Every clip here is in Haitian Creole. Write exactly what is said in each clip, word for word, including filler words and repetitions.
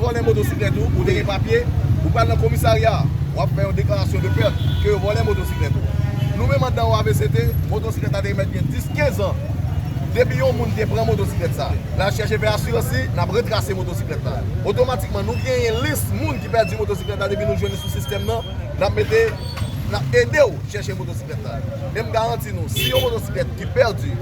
vòlè motosiklèt ou, ou te gen papye, ou pral nan komisarya, w ap fè yon deklarasyon de pèt ke yo vòlè motosiklèt ou. Nou menm anndan O A V C T, motosiklèt la te mèt gen dis, kenz an. Depi yon moun te pran motosiklèt sa, l al chèche fè asirans li, n ap retrase motosiklèt la. Otomatikman, nou genyen lis moun ki pèdi motosiklèt la depi nou jwenn li sou sistèm nan, n ap mete, n ap ede w chèche motosiklèt la. E m garanti nou, si yon motosiklèt ki pèdi,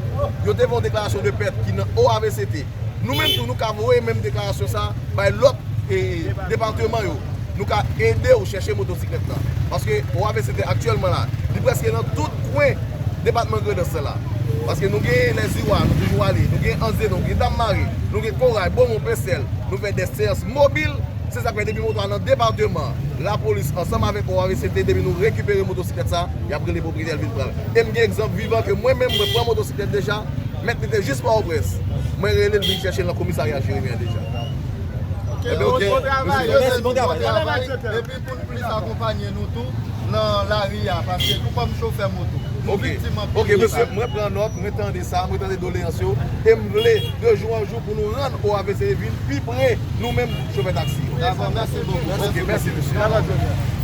yo te fè yon deklarasyon de pèt ki nan O A V C T, nou menm tou, nou ka voye menm deklarasyon sa bay lòt, e, depatman yo. Nou ka ede w chèche motosiklèt la. Paske O A V C T aktyèlman la, li prèske nan tout kwen depatman Grandans la. Paske nou gen Lèziwa, nou toujou ale, nou gen Anze, nou gen Dam Mare, nou gen Koray, Bomon, Pensèl, nou fè de seyans mobil. Se sa k fè depi moto a nan depatman, lapolis ansanm avèk O A V C T, depi nou rekipere motosiklèt sa, y ap rele pwopriyetè l vin pran l. E m gen egzanp vivan ke mwen menm, mwen pran motosiklèt deja, mèt li te jis Pòtoprens. Mwen rele l vin chèche l nan komisarya Jeremi an deja. Ebyen, ok. Bon travay, mesye, bon travay. Epi pou n plis akonpanye nou tou nan lari a, paske nou kòm chofè moto, nou viktim anpil de sa. Ok, mesye, mwen pran nòt, mwen tande sa, mwen tande doleyans yo, e m vle de jou an jou pou nou rann O A V C vin pi pre nou menm chofè taksi yo. Dakò, mèsi bokou. Ok, mèsi, mesye.